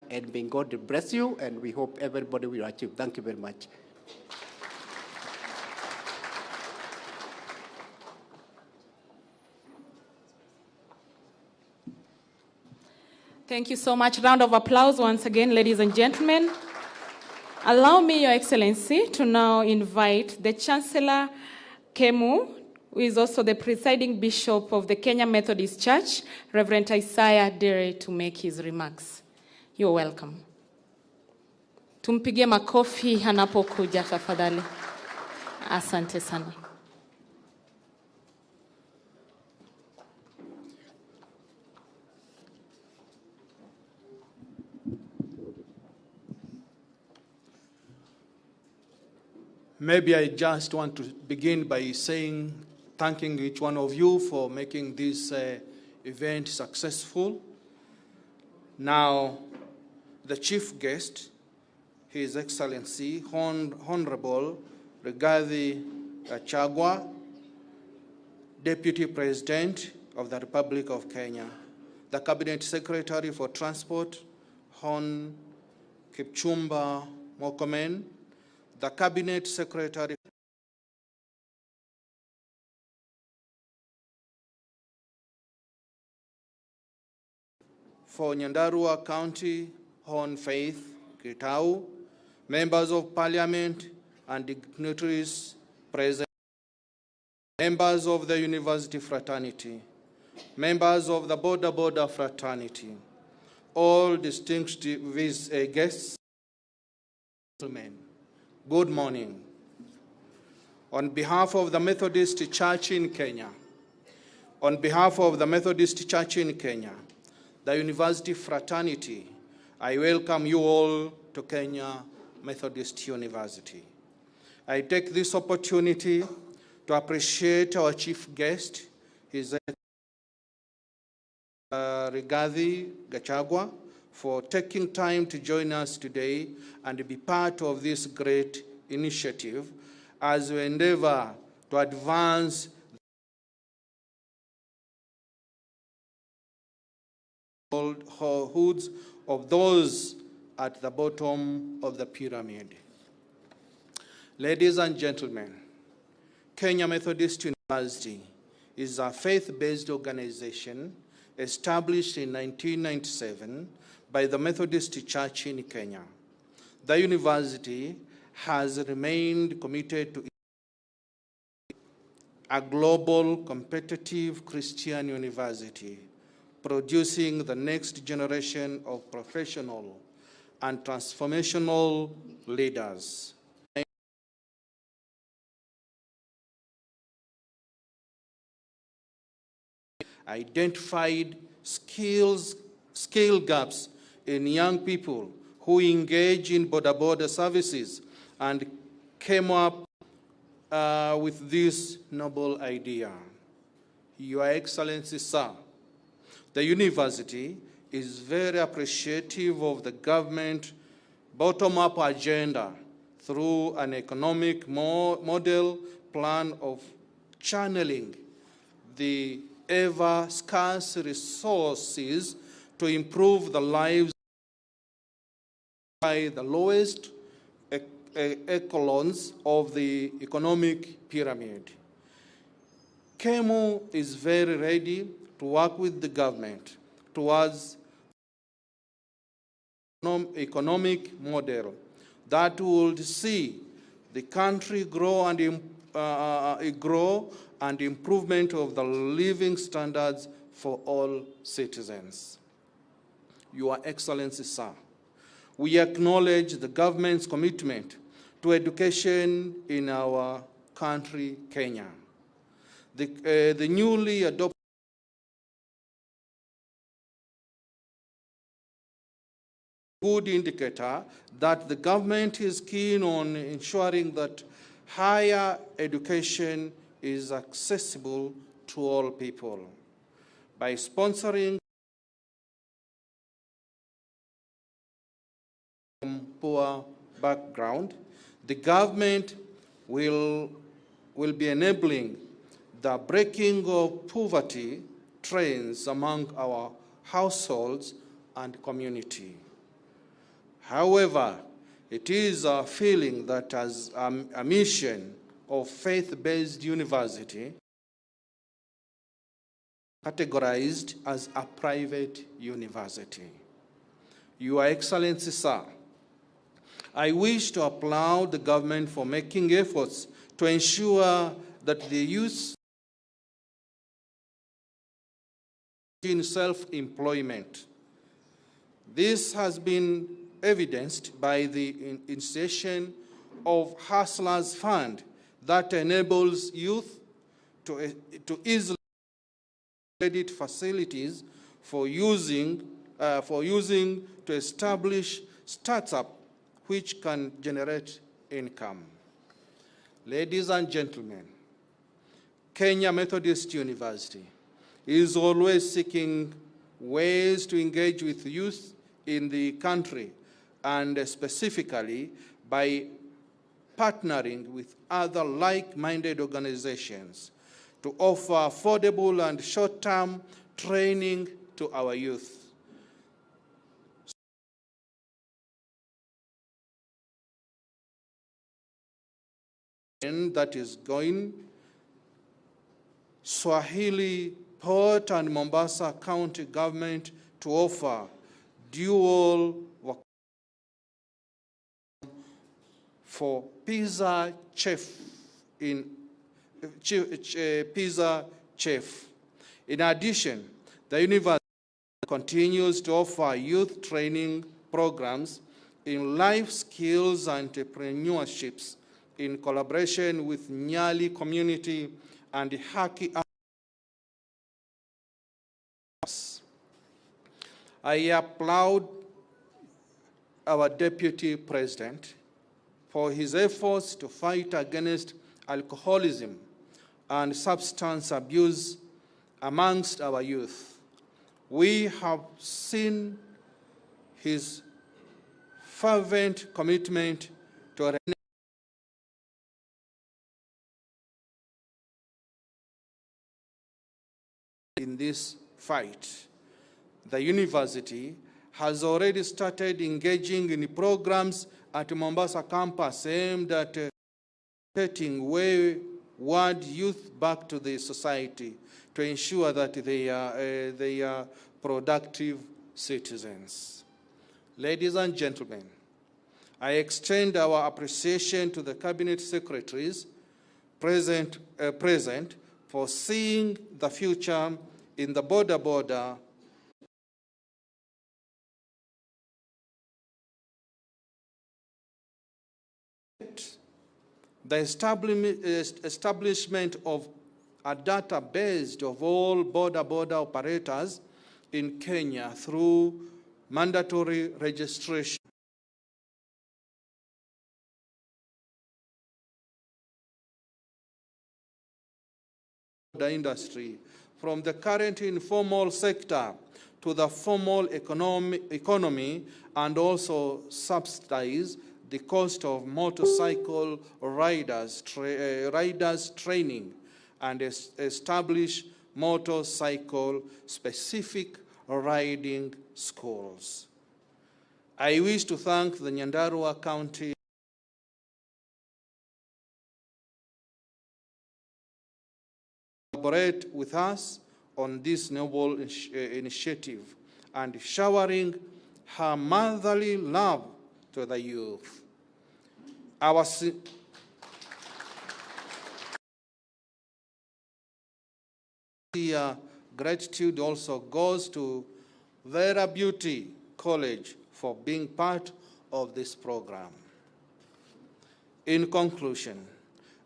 And may God bless you, and we hope everybody will achieve. Thank you very much. Thank you so much. Round of applause once again, ladies and gentlemen. Allow me, Your Excellency, to now invite the Chancellor Kemu, who is also the presiding bishop of the Kenya Methodist Church, Reverend Isaiah Dere, to make his remarks. You're welcome. Tumpigie makofi anapokuja tafadhali. Asante sana. Maybe I just want to begin by saying, thanking each one of you for making this event successful. Now, the chief guest, His Excellency, Honorable Rigathi Gachagua, Deputy President of the Republic of Kenya, the Cabinet Secretary for Transport, Hon Kipchumba Murkomen, the Cabinet Secretary for Nyandarua County, Hon Faith Gitau, members of Parliament and dignitaries present, members of the university fraternity, members of the Boda Boda fraternity, all distinguished guests, gentlemen, good morning. On behalf of the Methodist Church in Kenya, on behalf of the Methodist Church in Kenya, the university fraternity, I welcome you all to Kenya Methodist University. I take this opportunity to appreciate our chief guest, His Rigathi Gachagua, for taking time to join us today and be part of this great initiative as we endeavor to advance the hoods of those at the bottom of the pyramid. Ladies and gentlemen, Kenya Methodist University is a faith-based organization established in 1997 by the Methodist Church in Kenya. The university has remained committed to a global competitive Christian university, producing the next generation of professional and transformational leaders. Identified skill gaps in young people who engage in Boda Boda services and came up with this noble idea. Your Excellency, sir, the university is very appreciative of the government bottom-up agenda through an economic model plan of channeling the ever scarce resources to improve the lives by the lowest echelons of the economic pyramid. KEMU is very ready to work with the government towards an economic model that would see the country grow and grow and improvement of the living standards for all citizens. Your Excellency, sir, we acknowledge the government's commitment to education in our country, Kenya. The newly adopted good indicator that the government is keen on ensuring that higher education is accessible to all people. By sponsoring from poor background, the government will be enabling the breaking of poverty trends among our households and community. However, it is our feeling that as a mission of faith-based university, categorized as a private university. Your Excellency, sir, I wish to applaud the government for making efforts to ensure that the youth in self-employment. This has been evidenced by the initiation of Hustlers Fund that enables youth to easily credit facilities for using to establish startup which can generate income. Ladies and gentlemen, Kenya Methodist University is always seeking ways to engage with youth in the country, and specifically by partnering with other like-minded organizations to offer affordable and short-term training to our youth. And that is going Swahili Port and Mombasa County government to offer dual for pizza chef in pizza chef. In addition, the university continues to offer youth training programs in life skills and entrepreneurships in collaboration with Nyali Community and Haki. I applaud our Deputy President for his efforts to fight against alcoholism and substance abuse amongst our youth. We have seen his fervent commitment to in this fight. The university has already started engaging in programs at Mombasa campus aimed at getting wayward youth back to the society to ensure that they are productive citizens. Ladies and gentlemen, I extend our appreciation to the cabinet secretaries present for seeing the future in the boda. The establishment of a database of all boda operators in Kenya through mandatory registration. The industry from the current informal sector to the formal economy, and also subsidize the cost of motorcycle riders training and establish motorcycle-specific riding schools. I wish to thank the Nyandarua County collaborate with us on this noble initiative and showering her motherly love to the youth. Our gratitude also goes to Vera Beauty College for being part of this program. In conclusion,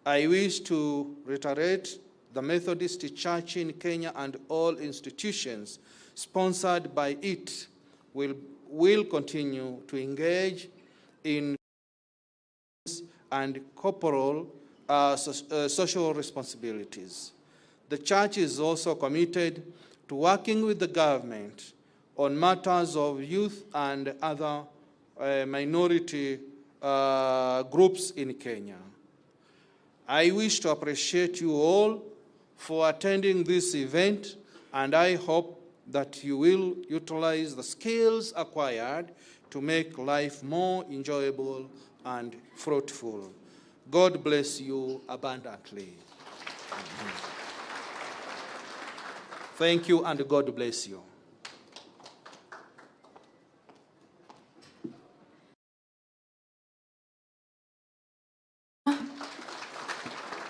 I wish to reiterate the Methodist Church in Kenya and all institutions sponsored by it will continue to engage in and corporal social responsibilities. The church is also committed to working with the government on matters of youth and other minority groups in Kenya. I wish to appreciate you all for attending this event, and I hope that you will utilize the skills acquired to make life more enjoyable and fruitful. God bless you abundantly. Thank you and God bless you.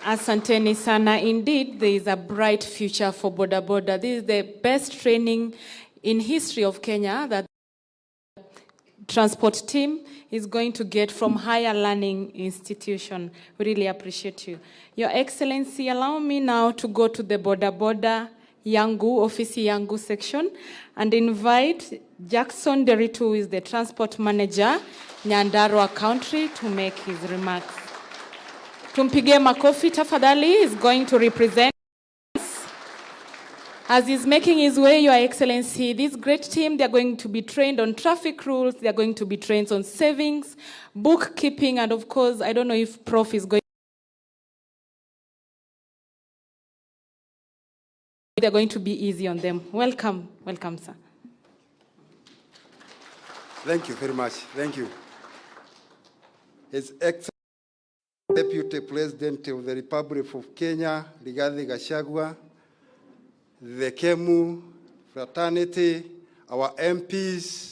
Asanteni sana. Indeed, there is a bright future for Boda Boda. This is the best training in history of Kenya that transport team is going to get from higher learning institution. We really appreciate you. Your Excellency, allow me now to go to the Boda Boda Yangu, Ofisi Yangu section, and invite Jackson Deritu, who is the transport manager, Nyandarua County, to make his remarks. Tumpigie makofi tafadhali. Is going to represent. As he's making his way, Your Excellency, this great team, they're going to be trained on traffic rules, they're going to be trained on savings, bookkeeping, and of course, I don't know if Prof is going. They're going to be easy on them. Welcome, welcome, sir. Thank you very much. Thank you. His Excellency Deputy President of the Republic of Kenya, Rigathi Gachagua, the KEMU fraternity, our MPs,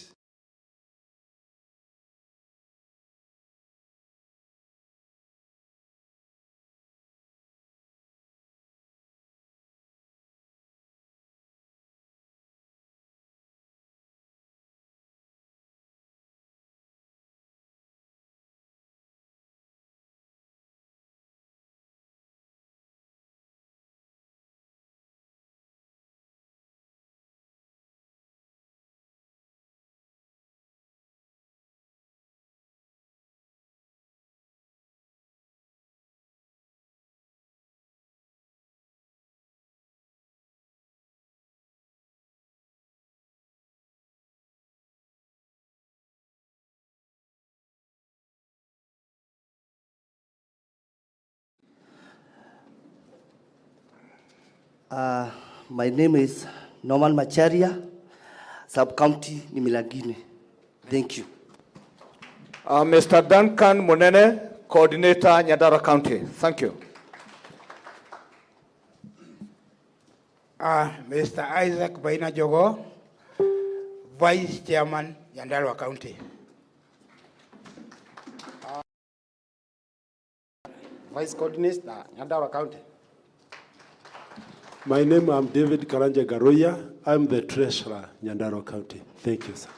My name is Norman Macharia, sub-county ni Milangini. Thank you. Mr. Duncan Munene, Coordinator, Nyandarua County. Thank you. Mr. Isaac Baina Jogo, Vice Chairman, Nyandarua County. Vice Coordinator, Nyandarua County. My name is David Karanja Garoya. I'm the Treasurer, Nyandarua County. Thank you, sir.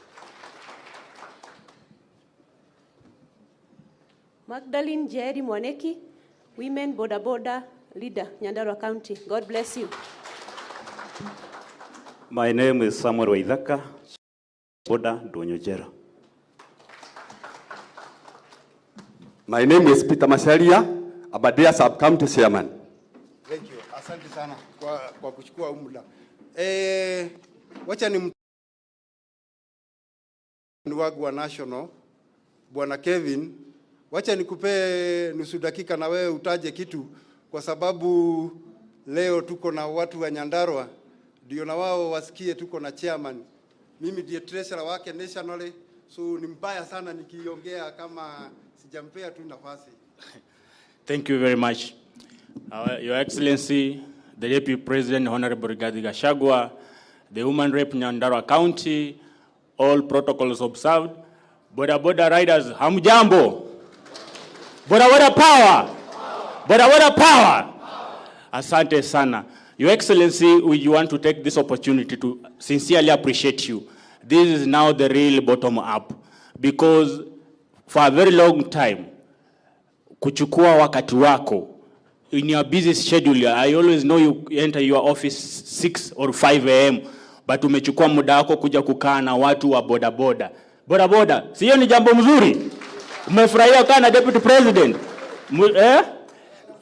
Magdalene Jerry Mwaneki, Women Boda Boda Leader, Nyandarua County. God bless you. My name is Samuel Waithaka, Boda Ndunyu. My name is Peter Macharia, Aberdare Sub-County Chairman. Thank you. Asante sana kwa kuchukua muda. Wacha ni wangu wa national Bwana Kevin, wacha nikupe nusu dakika na wewe utaje kitu, kwa sababu leo tuko na watu wa Nyandarua, ndio na wao wasikie tuko na chairman. Mimi ndiye treasurer wake nationally, so ni mbaya sana nikiongea kama sijampea tu nafasi. Thank you very much. Your Excellency, the Deputy President, Honorable Rigathi Gachagua, the Woman Rep Nyandarua County, all protocols observed. Boda Boda riders, hamjambo. Boda Boda power. Boda Boda power. Asante sana. Your Excellency, we want to take this opportunity to sincerely appreciate you. This is now the real bottom up, because for a very long time, kuchukua wakati wako in your busy schedule, I always know you enter your office 6 or 5 a.m., but umechukua muda wako kuja kukaa na watu wa boda boda. Boda boda, si hiyo ni jambo mzuri? Umefurahia kukaa na Deputy President? Eh?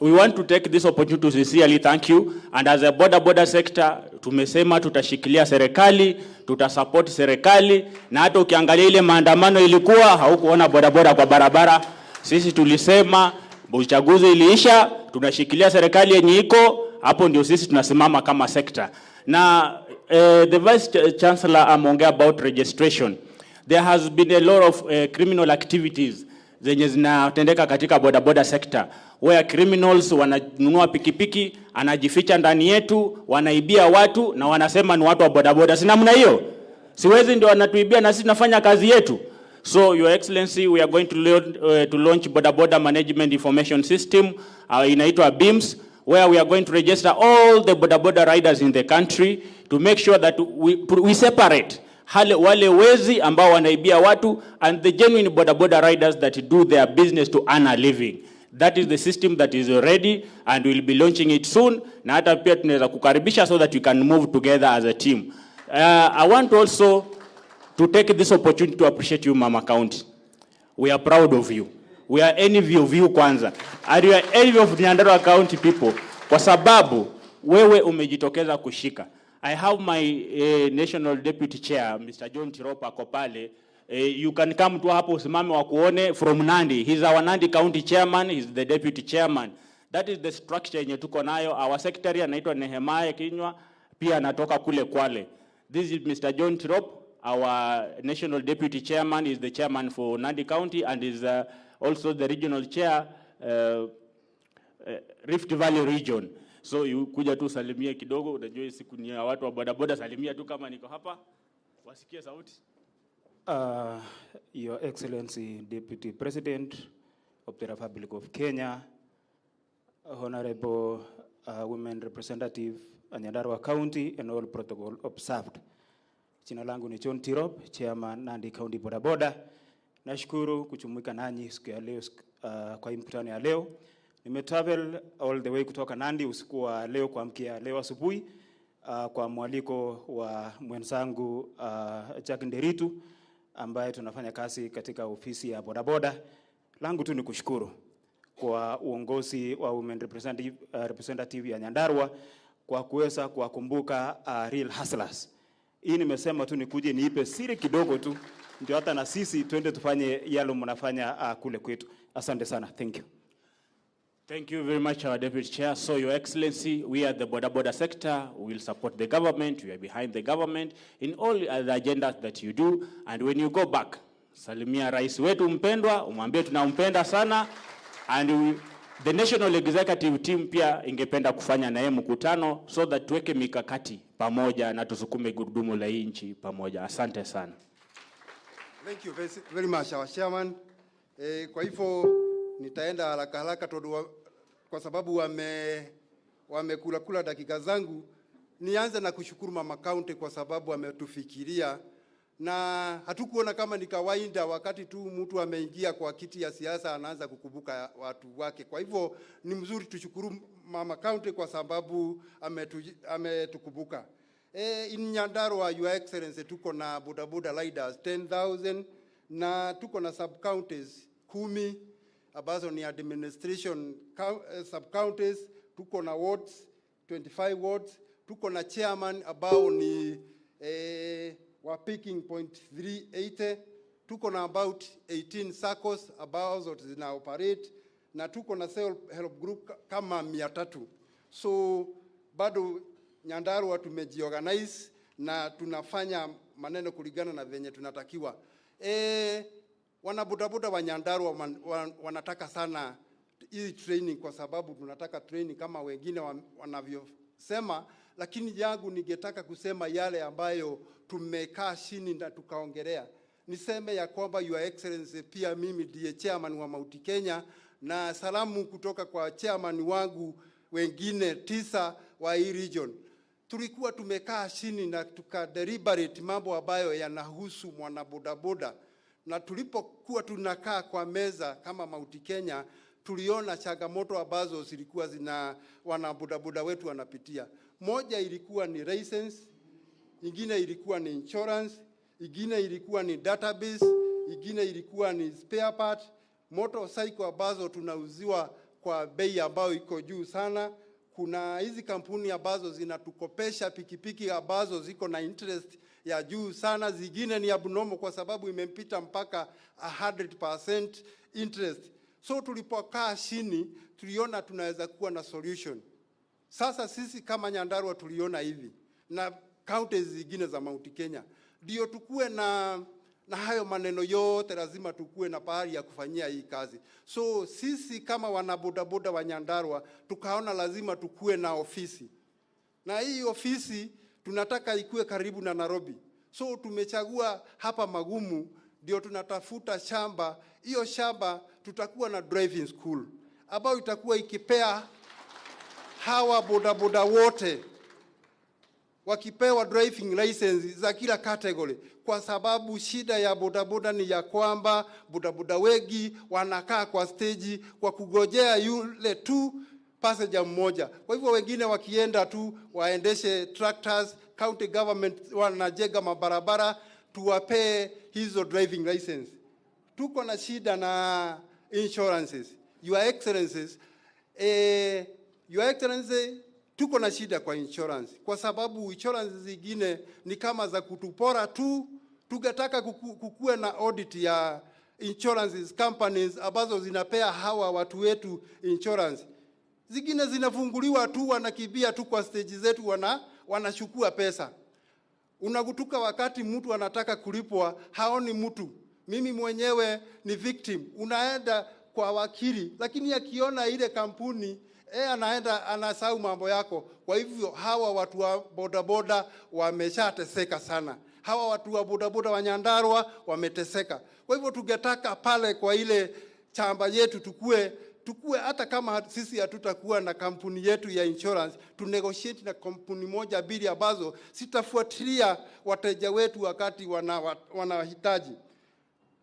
We want to take this opportunity to sincerely thank you, and as a boda boda sector tumesema tutashikilia serikali, tutasupport serikali, na hata ukiangalia ile maandamano ilikuwa haukuona boda boda kwa barabara. Sisi tulisema uchaguzi iliisha, tunashikilia serikali yenye iko hapo, ndio sisi tunasimama kama sector. Na the Vice Chancellor ameongea about registration. There has been a lot of criminal activities zenye zinatendeka katika bodaboda sector where criminals wananunua pikipiki, anajificha ndani yetu, wanaibia watu na wanasema ni watu wa bodaboda. Si namna hiyo? Si wezi ndio wanatuibia na sisi tunafanya kazi yetu. So, Your Excellency, we are going to launch Boda Boda Management Information System, inaitwa BIMS, where we are going to register all the boda boda riders in the country to make sure that we separate wale wezi ambao wanaibia watu and the genuine boda boda riders that do their business to earn a living. That is the system that is ready and we'll be launching it soon. Na hata pia tunaweza kukaribisha so that we can move together as a team. I want also to take this opportunity to appreciate you, Mama County. We are proud of you. We are envy of you kwanza. And we are envy of Nyandarua County people kwa sababu wewe umejitokeza kushika. I have my national deputy chair, Mr. John Tirop, ako pale. You can come tu hapo usimame wakuone from Nandi. He's our Nandi County chairman, he's the deputy chairman. That is the structure yenye tuko nayo. Our secretary anaitwa Nehemiah Kinywa, pia anatoka kule Kwale. This is Mr. John Tirop, our national deputy chairman, is the chairman for Nandi County and is also the regional chair, Rift Valley region. So you kuja tu salimie kidogo, unajua hii siku ni ya watu wa bodaboda, salimia tu kama niko hapa, wasikie sauti. Your Excellency, Deputy President of the Republic of Kenya, Honorable Women Representative, Nyandarua County, and all protocol observed. Jina langu ni John Tirop, Chairman, Nandi County Boda Boda. Nashukuru kujumuika nanyi siku ya leo kwa hii mkutano ya leo. Nimetravel all the way kutoka Nandi usiku wa leo kuamkia leo asubuhi kwa mwaliko wa mwenzangu Jack Nderitu ambaye tunafanya kazi katika ofisi ya bodaboda. Langu tu ni kushukuru kwa uongozi wa Women Representative ya Nyandarua kwa kuweza kuwakumbuka real hustlers. Hii nimesema tu nikuje niipe siri kidogo tu ndio hata na sisi twende tufanye yale mnafanya kule kwetu. Asante sana. Thank you. Thank you very much, our Deputy Chair. So, Your Excellency, we are the boda boda sector. We will support the government. We are behind the government in all the agendas that you do. And when you go back, salimia rais wetu mpendwa, umwambie tunampenda sana. And the national executive team pia ingependa kufanya naye mkutano so that tuweke mikakati pamoja na tusukume gurudumu la hii nchi pamoja. Asante sana. Thank you very, very much, our chairman. Kwa hivyo nitaenda haraka haraka kwa sababu wamekula kula dakika zangu. Nianze na kushukuru Mama County kwa sababu ametufikiria na hatukuona kama ni kawaida wakati tu mtu ameingia kwa kiti ya siasa anaanza kukumbuka watu wake. Kwa hivyo ni mzuri tushukuru Mama County kwa sababu ametukumbuka. In Nyandarua, Your Excellency, tuko na bodaboda riders 10,000 na tuko na sub counties 10 ambazo ni administration sub counties. Tuko na wards 25 wards, tuko na chairman ambao ni wa picking point 380, tuko na about 18 SACCOs ambazo zina operate na tuko na self help group kama 300. So bado Nyandarua tumejiorganize na tunafanya maneno kulingana na venye tunatakiwa. Wanabodaboda wa Nyandarua wanataka sana hii training kwa sababu tunataka training kama wengine wanavyosema, lakini yangu ningetaka kusema yale ambayo tumekaa chini na tukaongelea. Niseme ya kwamba, Your Excellency, pia mimi ndiye chairman wa Mount Kenya na salamu kutoka kwa chairman wangu wengine tisa wa hii region. Tulikuwa tumekaa chini na tuka deliberate mambo ambayo yanahusu mwanabodaboda, na tulipokuwa tunakaa kwa meza kama Mount Kenya, tuliona changamoto ambazo zilikuwa zina wanabodaboda wetu wanapitia. Moja ilikuwa ni license, ingine ilikuwa ni insurance, ingine ilikuwa ni database, ingine ilikuwa ni spare part, motorcycle ambazo tunauziwa kwa bei ambayo iko juu sana. Kuna hizi kampuni ambazo zinatukopesha pikipiki ambazo ziko na interest ya juu sana, zingine ni abnormal kwa sababu imempita mpaka 100% interest. So tulipokaa chini tuliona tunaweza kuwa na solution. Sasa sisi kama Nyandarua tuliona hivi na counties zingine za Mount Kenya ndio tukue na Na hayo maneno yote lazima tukue na pahali ya kufanyia hii kazi. So sisi kama wanabodaboda wa Nyandarua tukaona lazima tukue na ofisi, na hii ofisi tunataka ikue karibu na Nairobi. So tumechagua hapa Magumu, ndio tunatafuta shamba. Hiyo shamba tutakuwa na driving school ambayo itakuwa ikipea hawa bodaboda wote wakipewa driving license za kila category, kwa sababu shida ya bodaboda ni ya kwamba bodaboda wengi wanakaa kwa stage kwa kugojea yule tu passenger mmoja. Kwa hivyo wengine wakienda tu waendeshe tractors, county government wanajenga mabarabara, tuwapee hizo driving license. Tuko na shida na insurances. Your Excellencies, Your Excellency, tuko na shida kwa insurance kwa sababu insurance zingine ni kama za kutupora tu. Tungetaka kukuwe na audit ya insurance companies ambazo zinapea hawa watu wetu insurance. Zingine zinafunguliwa tu, wanakimbia tu kwa stage zetu, wanachukua pesa. Unagutuka wakati mtu anataka kulipwa haoni mtu. Mimi mwenyewe ni victim. Unaenda kwa wakili, lakini akiona ile kampuni anaenda anasahau mambo yako. Kwa hivyo hawa watu wa bodaboda wameshateseka sana. Hawa watu wa bodaboda wa Nyandarua wameteseka. Kwa hivyo tungetaka pale kwa ile chamba yetu tukue hata kama sisi hatutakuwa na kampuni yetu ya insurance, tu negotiate na kampuni moja mbili ambazo sitafuatilia wateja wetu wakati wanahitaji.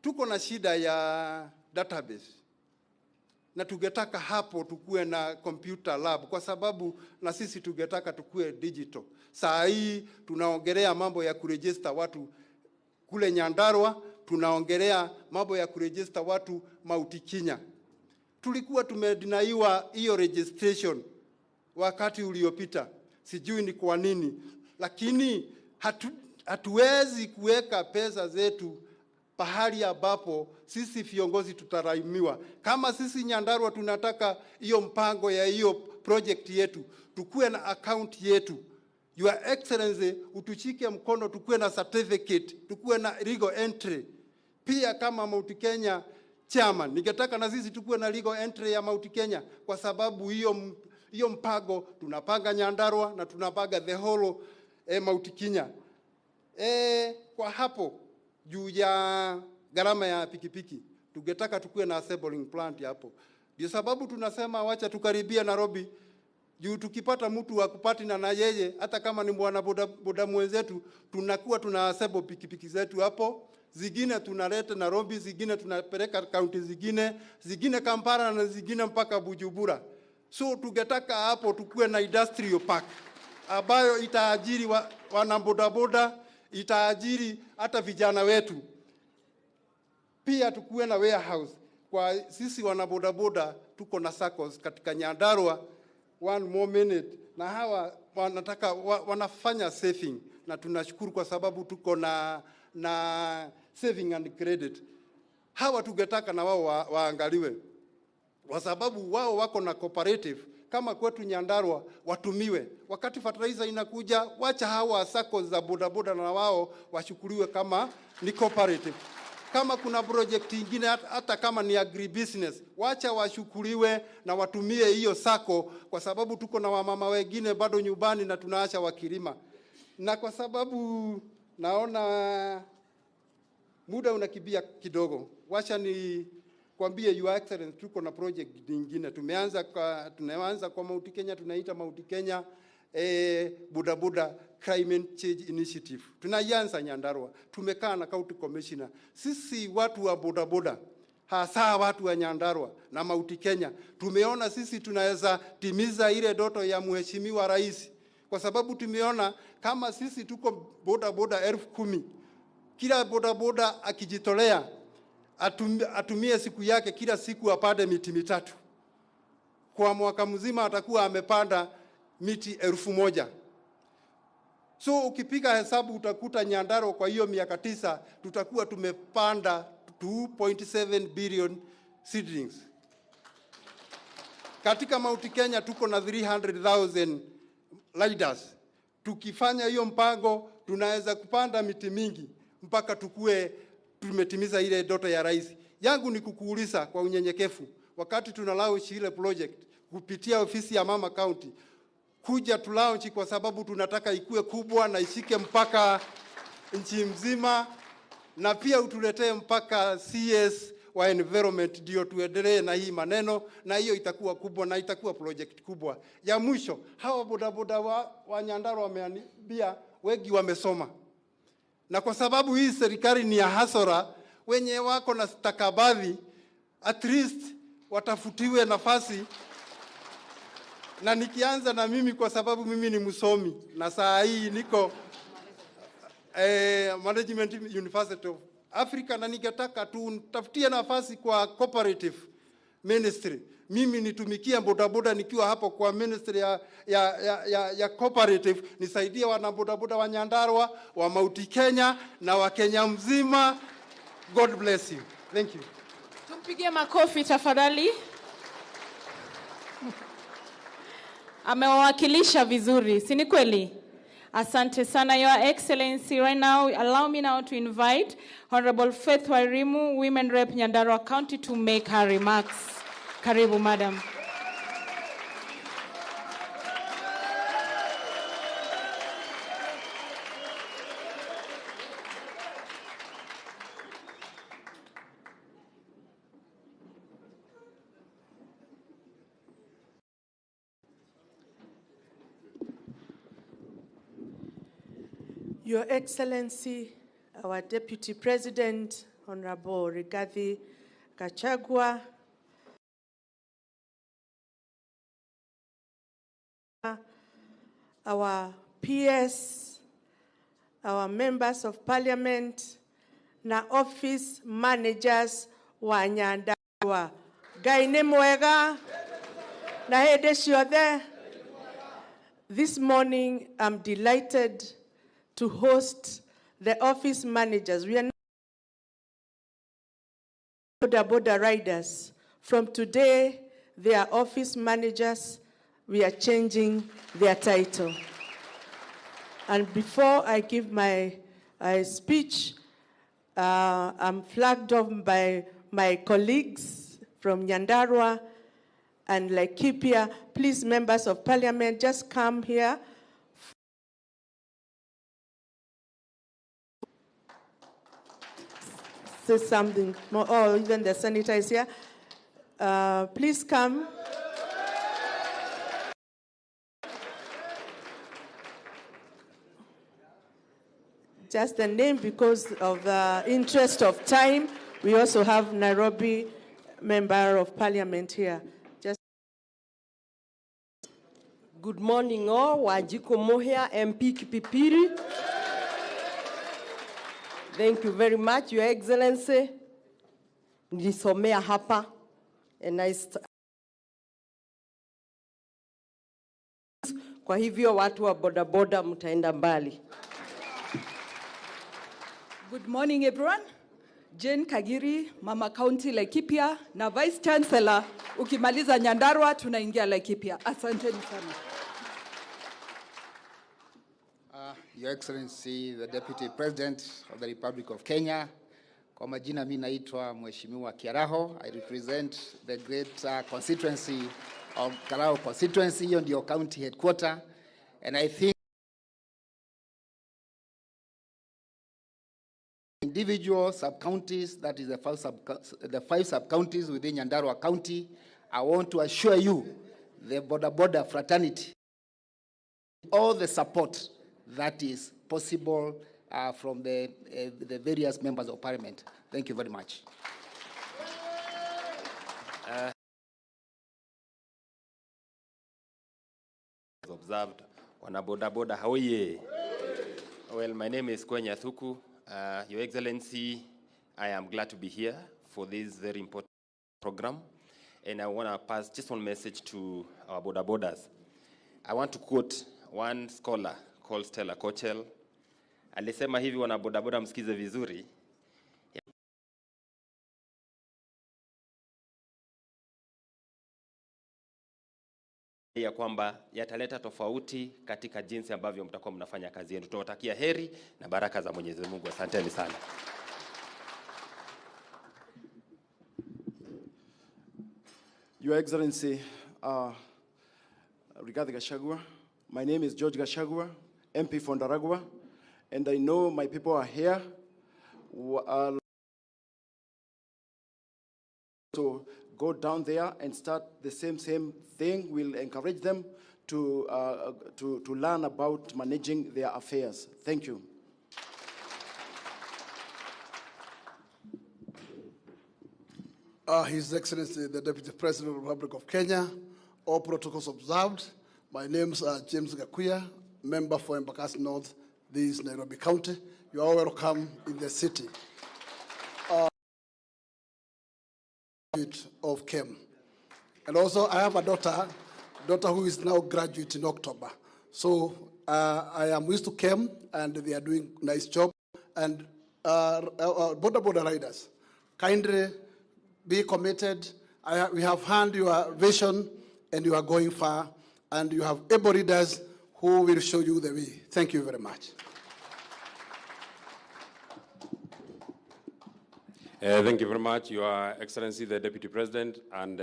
Tuko na shida ya database na tungetaka hapo tukue na computer lab, kwa sababu na sisi tungetaka tukue digital. Saa hii tunaongelea mambo ya kuregister watu kule Nyandarua, tunaongelea mambo ya kuregister watu Mount Kenya. Tulikuwa tumedinaiwa hiyo registration wakati uliopita, sijui ni kwa nini, lakini hatuwezi kuweka pesa zetu pahali ambapo sisi viongozi tutaraimiwa. Kama sisi Nyandarua tunataka hiyo mpango ya hiyo project yetu, tukue na account yetu. Your Excellency, utushike mkono, tukue na certificate, tukue na legal entry. Pia kama Mount Kenya chairman, ningetaka na sisi tukue na legal entry ya Mount Kenya, kwa sababu hiyo mpango tunapanga Nyandarua na tunapanga the whole Mount Kenya. Kwa hapo juu ya gharama ya pikipiki, tungetaka tukue na assembling plant hapo. Ndio sababu tunasema wacha tukaribia Nairobi, juu tukipata mtu wa kupatina na yeye, hata kama ni bwana boda mwenzetu, tunakuwa tuna assemble pikipiki zetu hapo, zingine tunaleta Nairobi, zingine tunapeleka kaunti zingine, zingine Kampala na zingine mpaka Bujumbura. So tungetaka hapo tukue na industrial park ambayo itaajiri wana bodaboda, itaajiri hata vijana wetu. Pia tukuwe na warehouse. Kwa sisi wana bodaboda tuko na SACCOS katika Nyandarua. One more minute. Na hawa wanafanya saving, na tunashukuru kwa sababu tuko na saving and credit. Hawa tungetaka na wao waangaliwe, kwa sababu wao wako na cooperative kama kwetu Nyandarua, watumiwe wakati fertilizer inakuja. Wacha hawa SACCOS za bodaboda na wao washukuliwe kama ni cooperative. Kama kuna project ingine hata kama ni agribusiness, wacha washukuliwe na watumie hiyo SACCO, kwa sababu tuko na wamama wengine bado nyumbani na tunaacha wakilima. Na kwa sababu naona muda unakimbia kidogo, wacha ni kwambie Your Excellency, tuko na project nyingine tumeanza kwa Mount Kenya, tunaita Mount Kenya Bodaboda Climate Change Initiative. Tunaianza Nyandarua. Tumekaa na county commissioner. Sisi watu wa bodaboda, hasa watu wa Nyandarua na Mount Kenya, tumeona sisi tunaweza timiza ile ndoto ya Mheshimiwa Rais, kwa sababu tumeona kama sisi tuko bodaboda 10,000, kila bodaboda akijitolea atumie siku yake kila siku apande miti 3, kwa mwaka mzima atakuwa amepanda miti 1,000. So ukipiga hesabu utakuta Nyandarua kwa hiyo miaka 9 tutakuwa tumepanda 2.7 billion seedlings. Katika Mount Kenya tuko na 300,000 riders. Tukifanya hiyo mpango tunaweza kupanda miti mingi mpaka tukue tumetimiza ile ndoto ya rais. Yangu ni kukuuliza kwa unyenyekevu, wakati tuna launch ile project kupitia ofisi ya Mama County, kuja tu launch kwa sababu tunataka ikue kubwa na ishike mpaka nchi mzima, na pia utuletee mpaka CS wa environment, ndio tuendelee na hii maneno, na hiyo itakuwa kubwa na itakuwa project kubwa. Ya mwisho, hawa bodaboda wa Nyandarua wameambia wengi wamesoma, na kwa sababu hii serikali ni ya hasara, wenye wako na stakabadhi at least watafutiwe nafasi. Na nikianza na mimi, kwa sababu mimi ni msomi na saa hii niko Management University of Africa, na ningetaka tu nitafutie nafasi kwa cooperative ministry. Mimi nitumikie bodaboda nikiwa hapo kwa ministry ya cooperative, nisaidie wana bodaboda wa Nyandarua, wa Mount Kenya na wa Kenya mzima. God bless you. Thank you. Tumpigie makofi tafadhali. Amewakilisha vizuri, si ni kweli? Asante sana, Your Excellency. Right now, allow me now to invite Honorable Faith Wairimu, Women Rep Nyandarua County, to make her remarks. Karibu, madam. Your Excellency, our Deputy President, Honorable Rigathi Gachagua, our PS, our members of parliament, na office managers wa Nyandarua. Ngai nĩ mwega na hĩndĩ ciothe. This morning, I'm delighted to host the office managers. We are not boda boda riders. From today, they are office managers. We are changing their title. And before I give my speech, I'm flagged off by my colleagues from Nyandarua and Laikipia. Please, members of parliament, just come here. Say something more. Oh, even the senator is here. Please come. Just the name because of the interest of time. We also have Nairobi Member of Parliament here. Just Good morning all. Wanjiku Muhia, MP Kipipiri. Thank you very much, Your Excellency. Nilisomea hapa and I kwa hivyo watu wa bodaboda mtaenda mbali. Good morning everyone. Jane Kagiri, Mama County Laikipia na Vice Chancellor. Ukimaliza Nyandarua tunaingia Laikipia. Asanteni sana. Your Excellency, the Deputy President of the Republic of Kenya. Kwa majina mimi naitwa Mheshimiwa Kiaraho. I represent the great constituency of Karao constituency, hiyo ndio county headquarter. And I think individual sub-counties, that is the five sub-counties within Nyandarua County, I want to assure you, the boda boda fraternity, all the support that is possible from the various members of parliament. Thank you very much. Observed, wana boda boda hoye. Well, my name is Kwenya Thuku. Your Excellency, I am glad to be here for this very important program. And I want to pass just one message to our boda bodas. I want to quote one scholar called Stella Kochel. Alisema hivi, wana boda boda msikize vizuri. Ya kwamba yataleta tofauti katika jinsi ambavyo mtakuwa mnafanya kazi yenu. Tunawatakia heri na baraka za Mwenyezi Mungu. Asanteni sana. Your Excellency, Rigathi Gachagua, my name is George Gachagua, MP for Ndaragwa, and I know my people are here. So go down there and start the same thing. We'll encourage them to learn about managing their affairs. Thank you. His Excellency, the Deputy President of the Republic of Kenya, all protocols observed. My name is James Gakuya, member for Embakasi North, this is Nairobi County. You are welcome in the city. Of KEM. And also I have a daughter who is now graduate in October. So I am used to KEM and they are doing nice job. And border riders, kindly be committed. We have heard your vision and you are going far, and you have able leaders who will show you the way. Thank you very much. Thank you very much, Your Excellency, the Deputy President, and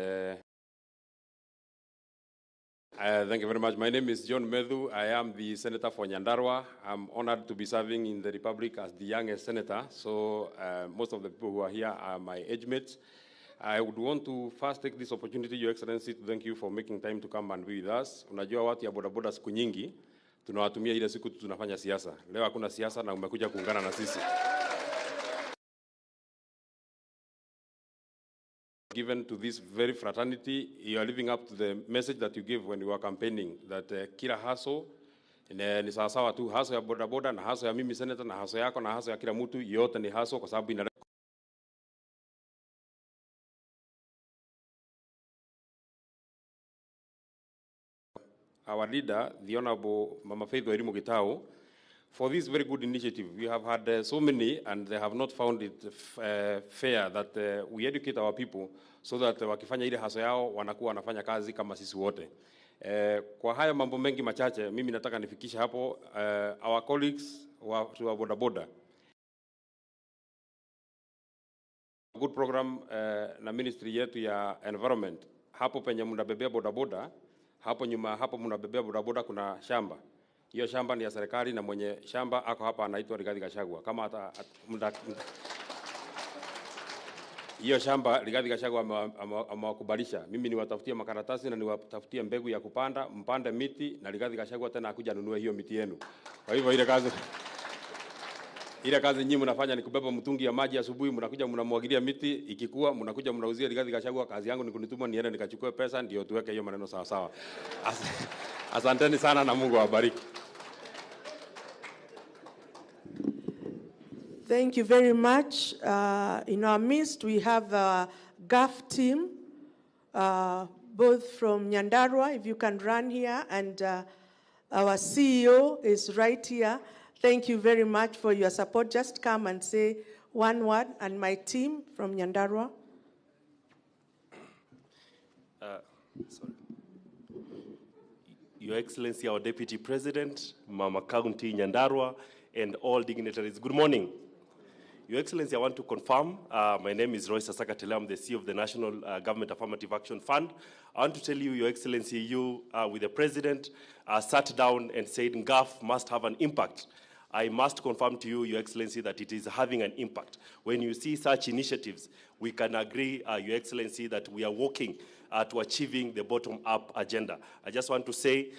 thank you very much. My name is John Methu. I am the Senator for Nyandarua. I'm honored to be serving in the Republic as the youngest senator, so most of the people who are here are my age mates. I would want to first take this opportunity, Your Excellency, to thank you for making time to come and be with us. Unajua watu ya bodaboda siku nyingi tunawatumia ile siku tunafanya siasa. Leo hakuna siasa na umekuja kuungana na sisi. Given to this very fraternity, you are living up to the message that you gave when you were campaigning, that kila haso ni sawasawa tu, haso ya bodaboda na haso ya mimi senator na haso yako na haso ya kila mtu, yote ni haso kwa sababu ina our leader, the Honorable Mama Faith Wairimu Gitau, for this very good initiative. We have had so many, and they have not found it fair that we educate our people so that wakifanya ile haso yao wanakuwa wanafanya kazi kama sisi wote. Kwa haya mambo mengi machache, mimi nataka nifikishe hapo our colleagues wa bodaboda. Good program na ministry yetu ya environment. Hapo penye mnabebea bodaboda, hapo nyuma hapo mnabebea bodaboda kuna shamba. Hiyo shamba ni ya serikali na mwenye shamba ako hapa anaitwa Rigathi Gachagua. Kama hiyo shamba Rigathi Gachagua amewakubalisha. Mimi niwatafutie makaratasi na niwatafutie mbegu ya kupanda, mpande miti na Rigathi Gachagua tena akuja anunue hiyo miti yenu. Kwa hivyo ile kazi nyinyi mnafanya ni kubeba mtungi ya maji asubuhi, mnakuja mnamwagilia miti, ikikua mnakuja mnauzia Rigathi Gachagua. Kazi yangu ni kunituma niende nikachukue pesa ndio tuweke hiyo maneno sawa sawa. Asanteni sana na Mungu awabariki. Thank you very much. In our midst, we have a GAF team, both from Nyandarua, if you can run here, and our CEO is right here. Thank you very much for your support. Just come and say one word, and my team from Nyandarua. Sorry. Your Excellency, our Deputy President, Mama County Nyandarua, and all dignitaries, good morning. Your Excellency, I want to confirm, my name is Roy Sasaka Tele, I'm the CEO of the National Government Affirmative Action Fund. I want to tell you, Your Excellency, you, with the President, sat down and said NGAAF must have an impact. I must confirm to you, Your Excellency, that it is having an impact. When you see such initiatives, we can agree, Your Excellency, that we are working to achieving the bottom-up agenda. I just want to say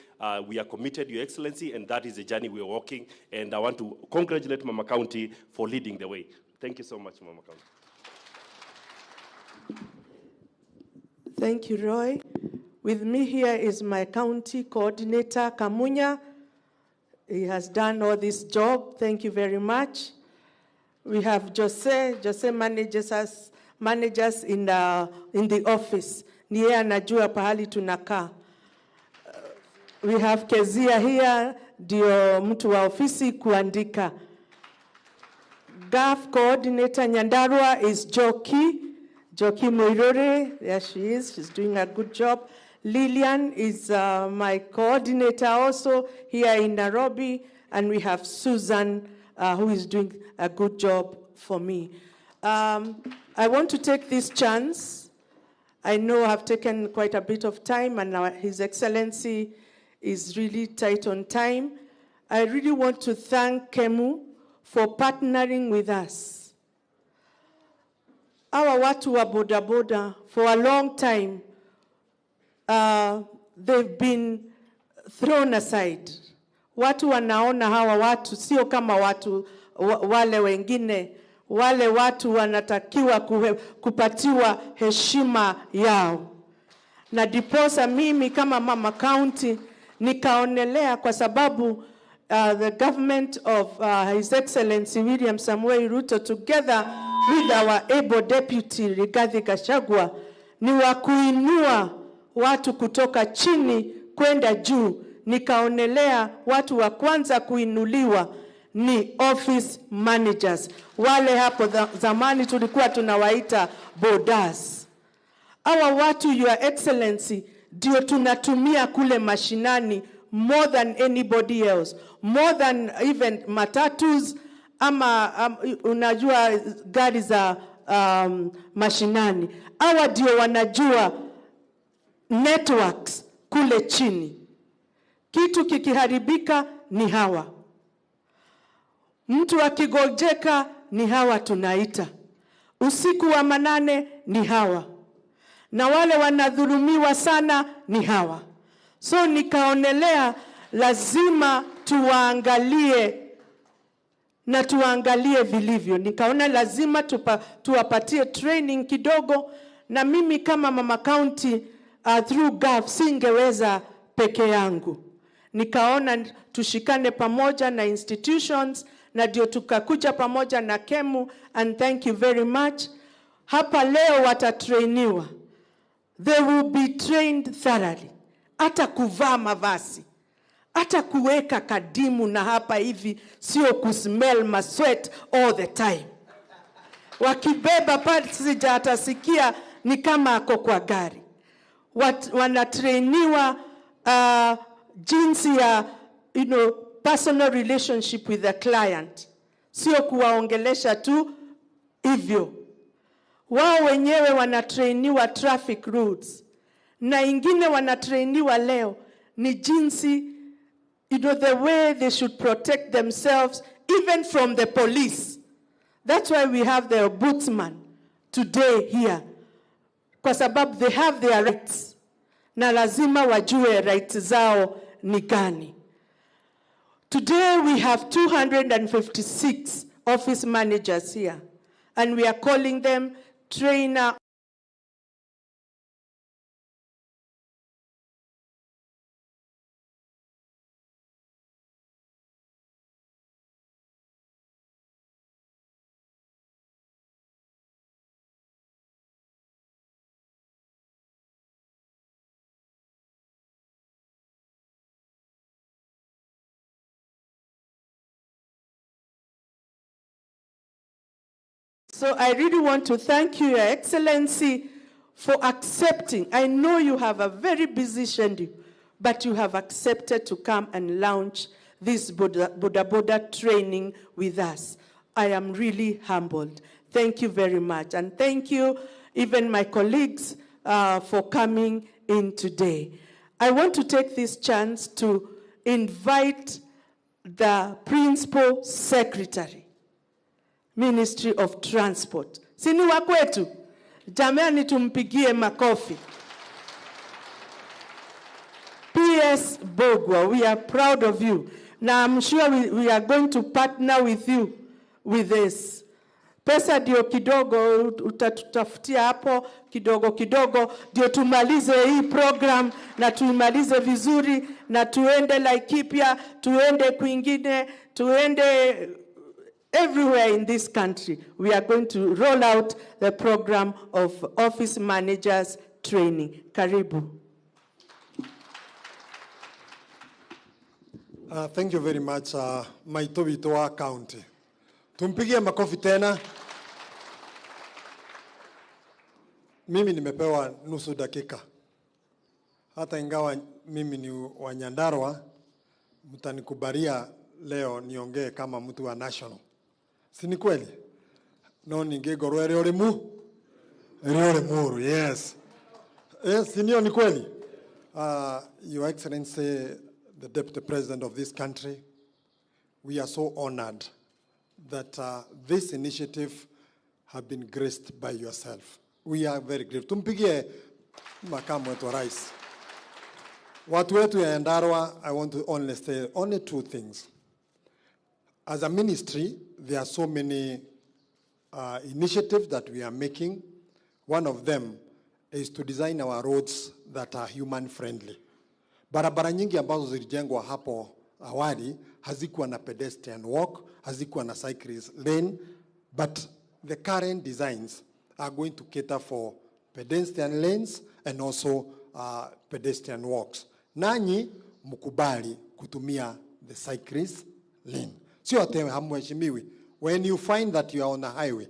we are committed, Your Excellency, and that is the journey we are walking. And I want to congratulate Mama County for leading the way. Thank you so much, Mama County. Thank you, Roy. With me here is my county coordinator, Kamunya. He has done all this job. Thank you very much. We have Jose. Jose manages us in the office. Niye anajua pahali tunakaa. We have Kezia here, ndio mtu wa ofisi kuandika. GAF coordinator Nyandarua is Joki. Joki Muirure, there she is. She's doing a good job. Lillian is my coordinator also here in Nairobi, and we have Susan, who is doing a good job for me. I want to take this chance I know I've taken quite a bit of time, and His Excellency is really tight on time. I really want to thank KEMU for partnering with us. Our watu wa boda boda, for a long time, they've been thrown aside. Watu wanaona hawa watu sio kama watu wale wengine. Wale watu wanatakiwa kupatiwa heshima yao. Na diposa mimi kama mama county nikaonelea, kwa sababu the government of His Excellency William Samoei Ruto together with our able deputy Rigathi Gachagua ni wa kuinua watu kutoka chini kwenda juu. Nikaonelea watu wa kwanza kuinuliwa ni office managers. Wale hapo zamani tulikuwa tunawaita bodas. Hawa watu, Your Excellency, ndio tunatumia kule mashinani more than anybody else, more than even matatus ama unajua gari za mashinani. Hawa ndio wanajua networks kule chini. Kitu kikiharibika ni hawa. Mtu akigojeka ni hawa tunaita. Usiku wa manane ni hawa. Na wale wanadhulumiwa sana ni hawa. So nikaonelea lazima tuwaangalie na tuwaangalie vilivyo. Nikaona lazima tuwapatie training kidogo, na mimi kama mama county through GAF singeweza peke yangu. Nikaona tushikane pamoja na institutions, na ndio tukakuja pamoja na KEMU, and thank you very much. Hapa leo watatrainiwa. They will be trained thoroughly. Hata kuvaa mavazi, hata kuweka kadimu na hapa hivi, sio kusmell ma sweat all the time. Wakibeba passenger atasikia ni kama ako kwa gari. Wanatrainiwa jinsi ya personal relationship with the client. Sio kuwaongelesha tu hivyo. Wao wenyewe wanatrainiwa traffic rules. Na ingine wanatrainiwa leo ni jinsi, the way they should protect themselves even from the police. That's why we have the ombudsman today here. Kwa sababu they have their rights. Na lazima wajue rights zao ni gani. Today we have 256 office managers here, and we are calling them trainer. So I really want to thank you, Your Excellency, for accepting. I know you have a very busy schedule, but you have accepted to come and launch this Boda Boda training with us. I am really humbled. Thank you very much. And thank you, even my colleagues, for coming in today. I want to take this chance to invite the Principal Secretary, Ministry of Transport. Sini wa kwetu? Jamani, tumpigie makofi. PS Mbugua, we are proud of you. Now I'm sure we are going to partner with you with this. Pesa ndio kidogo utatutafutia hapo kidogo kidogo ndio tumalize hii program na tuimalize vizuri na tuende Laikipia, tuende kwingine, tuende everywhere in this country. We are going to roll out the program of office managers training. Karibu. Thank you very much, Maitobitoa County. Tumpigie makofi tena. Mimi nimepewa nusu dakika. Hata ingawa mimi ni wa Nyandarua, mtanikubalia leo niongee kama mtu wa national. Si ni kweli? No ningegorwo ere ore mu? Ere ore muru, yes. Yes, ndio ni kweli. Your Excellency, the Deputy President of this country, we are so honored that this initiative have been graced by yourself. We are very grateful. Tumpigie makamu wetu wa rais. Watu wetu ya Nyandarua, I want to only say only two things. As a ministry, there are so many initiatives that we are making. One of them is to design our roads that are human friendly. Barabara nyingi ambazo zilijengwa hapo awali hazikuwa na pedestrian walk, hazikuwa na cyclist lane, but the current designs are going to cater for pedestrian lanes and also pedestrian walks. Nanyi mkubali kutumia the cyclist lane. Sio ati hamheshimiwi. When you find that you are on a highway,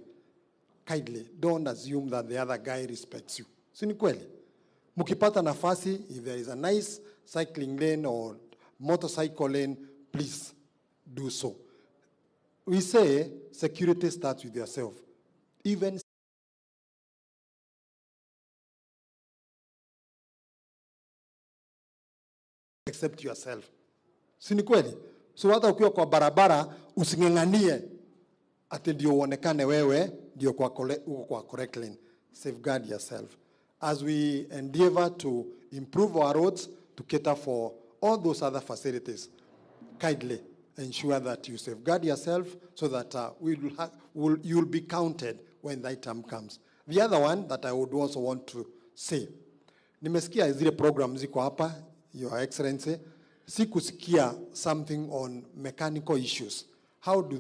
kindly don't assume that the other guy respects you. Si ni kweli? Mkipata nafasi, if there is a nice cycling lane or motorcycle lane, please do so. We say security starts with yourself. Even except yourself. Si ni kweli? So hata ukiwa kwa barabara using'ang'anie ati ndio uonekane wewe ndio kwa uko kwa correct lane. Safeguard yourself. As we endeavor to improve our roads to cater for all those other facilities, kindly ensure that you safeguard yourself so that you'll be counted when that time comes. The other one that I would also want to say, nimesikia zile program ziko hapa, Your Excellency, sikusikia something on mechanical issues. How do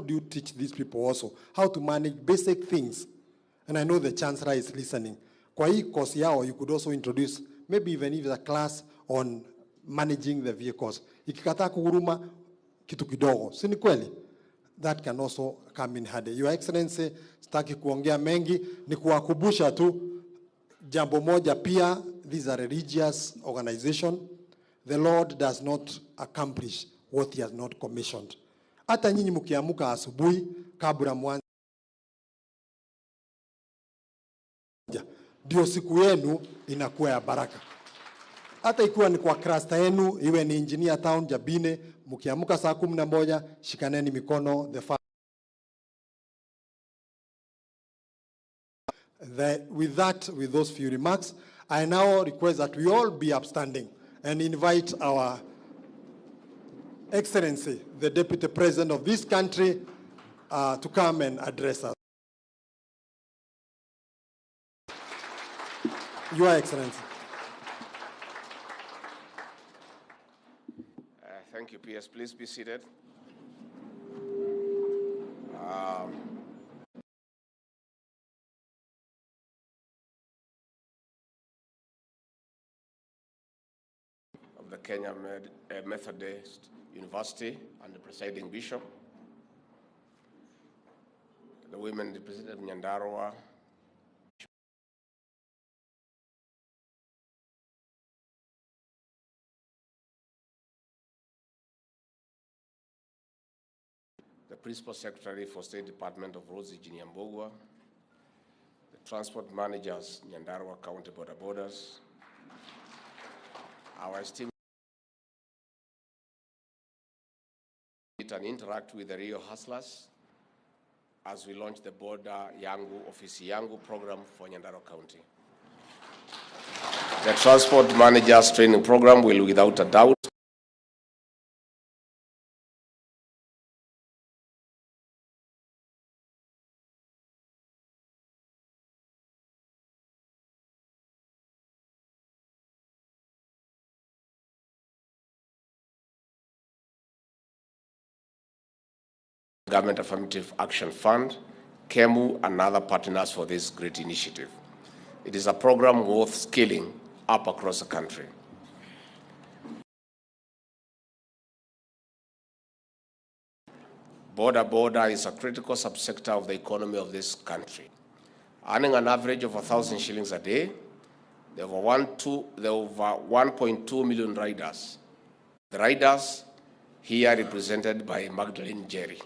you teach these people also how to manage basic things? And I know the Chancellor is listening. Kwa hii course yao, you could also introduce maybe even if a class on managing the vehicles. Ikikataa kuguruma kitu kidogo, si ni kweli? That can also come in handy. Your Excellency, sitaki kuongea mengi, ni kuwakumbusha tu jambo moja pia. These are religious organization. The Lord does not accomplish what he has not commissioned. Hata nyinyi mkiamuka asubuhi kabla mwanze, ndio siku yenu inakuwa ya baraka. Hata ikiwa ni kwa cluster yenu, iwe ni Engineer Town, Jabine, mkiamuka saa 11, shikaneni mikono. With those few remarks, I now request that we all be upstanding and invite our Excellency, the Deputy President of this country, to come and address us. Your Excellency. Thank you, PS. Please be seated. Of the Kenya Methodist University and the presiding bishop, the women representative of Nyandarua, the Principal Secretary for State Department of Roads, Engineer Mbugua, the Transport Managers, Nyandarua County Boda Bodas, our esteemed and interact with the Rio Hustlers as we launch the Boda Yangu Ofisi Yangu program for Nyandarua County. The Transport Managers Training Program will without a doubt Government Affirmative Action Fund, KEMU, and other partners for this great initiative. It is a program worth scaling up across the country. Boda Boda is a critical subsector of the economy of this country. Earning an average of 1,000 shillings a day, there were 1.2 million riders. The riders here represented by Magdalene Jerry.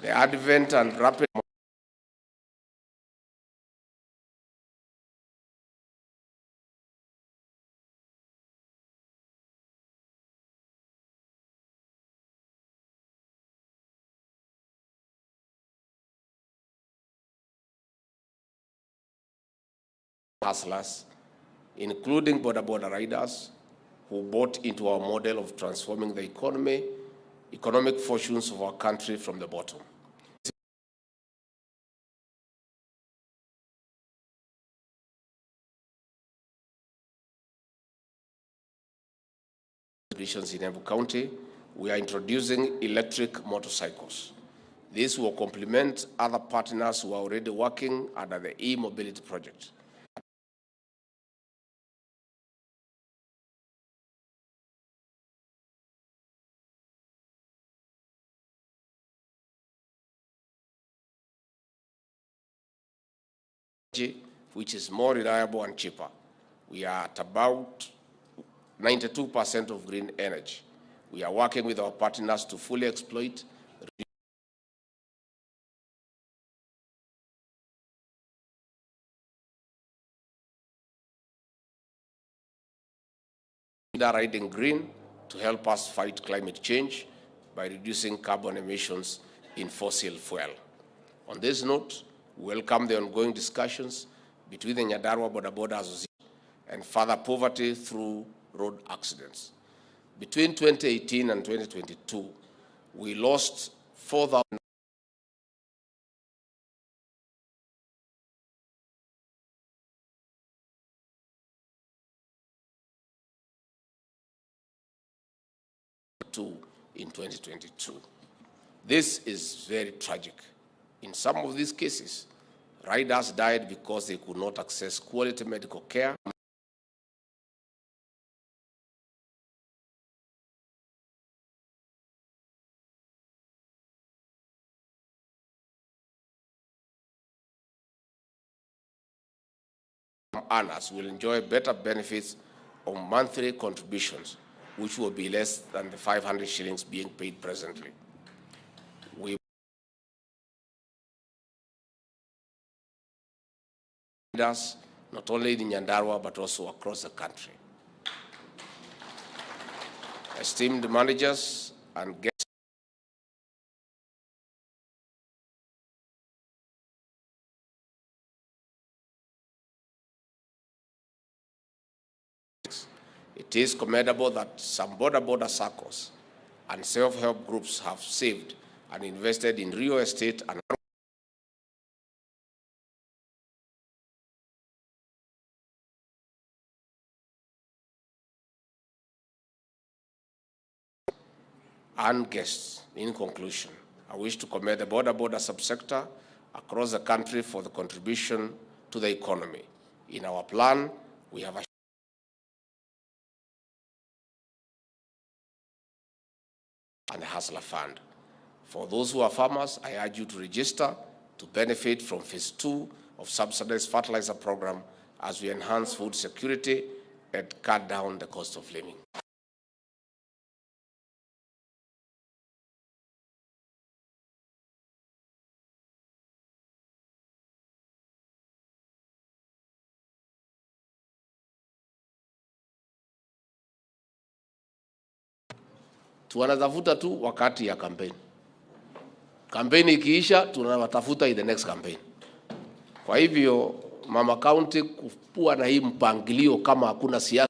The advent and rapid Hustlers, including boda boda riders, who bought into our model of transforming the economy, economic fortunes of our country from the bottom. In Embu County, we are introducing electric motorcycles. This will complement other partners who are already working under the e-mobility project. Which is more reliable and cheaper. We are at about 92% of green energy. We are working with our partners to fully exploit riding green to help us fight climate change by reducing carbon emissions in fossil fuel. On this note, we welcome the ongoing discussions between the Nyandarua Boda Boda Association and further poverty through road accidents. Between 2018 and 2022, we lost 4,000 in 2022. This is very tragic. In some of these cases, riders died because they could not access quality medical care. Earners will enjoy better benefits on monthly contributions, which will be less than the 500 shillings being paid presently. We us not only in Nyandarua but also across the country. Esteemed managers and guests, it is commendable that some boda boda circles and self-help groups have saved and invested in real estate and guests. In conclusion, I wish to commend the boda boda subsector across the country for the contribution to the economy. In our plan, we have a and the Hustler Fund. For those who are farmers, I urge you to register to benefit from phase 2 of subsidized fertilizer program as we enhance food security and cut down the cost of living. Tunatafuta tu wakati ya kampeni. Kampeni ikiisha, tunawatafuta in the next campaign. Kwa hivyo, Mama County kuwa na hii mpangilio kama hakuna siasa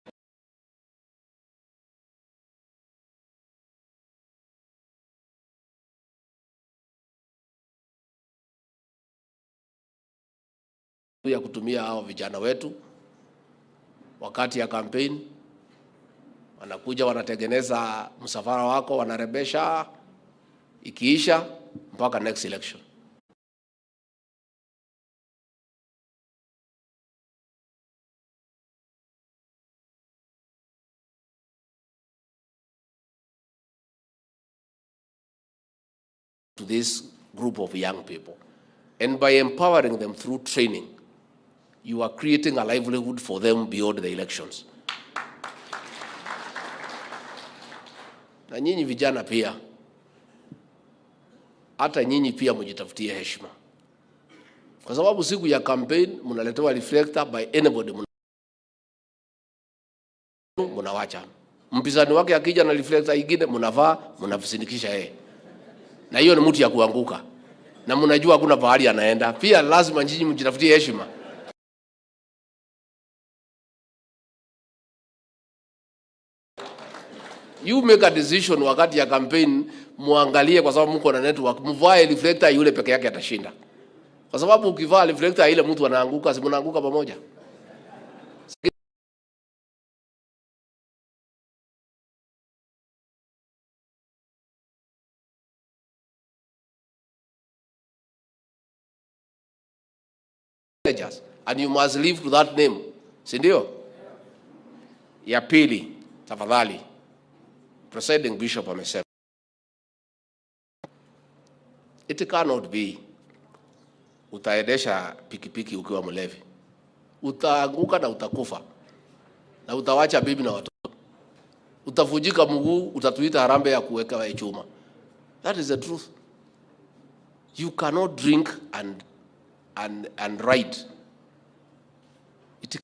ya kutumia hao vijana wetu wakati ya kampeni, wanakuja wanatengeneza msafara wako, wanarebesha, ikiisha mpaka next election. To this group of young people. And by empowering them through training, you are creating a livelihood for them beyond the elections. Na nyinyi vijana pia, hata nyinyi pia mjitafutie heshima. Kwa sababu siku ya campaign mnaletewa reflector by anybody, mnawacha. Mpinzani wake akija na reflector ingine mnavaa, mnamsindikisha yeye. Na hiyo ni mtu ya kuanguka. Na mnajua hakuna pahali anaenda. Pia lazima nyinyi mjitafutie heshima. You make a decision wakati ya campaign, muangalie kwa sababu mko na network, mvae reflector yule peke yake atashinda. Kwa sababu ukivaa reflector ile mtu anaanguka, si mnaanguka pamoja. And you must live to that name. Si ndio? Ya pili, tafadhali. Presiding Bishop amesema it cannot be utaendesha pikipiki ukiwa mlevi. Utaanguka na utakufa. Na utawacha bibi na watoto. Utavunjika mguu, utatuita harambee ya kuweka chuma. That is the truth. You cannot drink and ride. It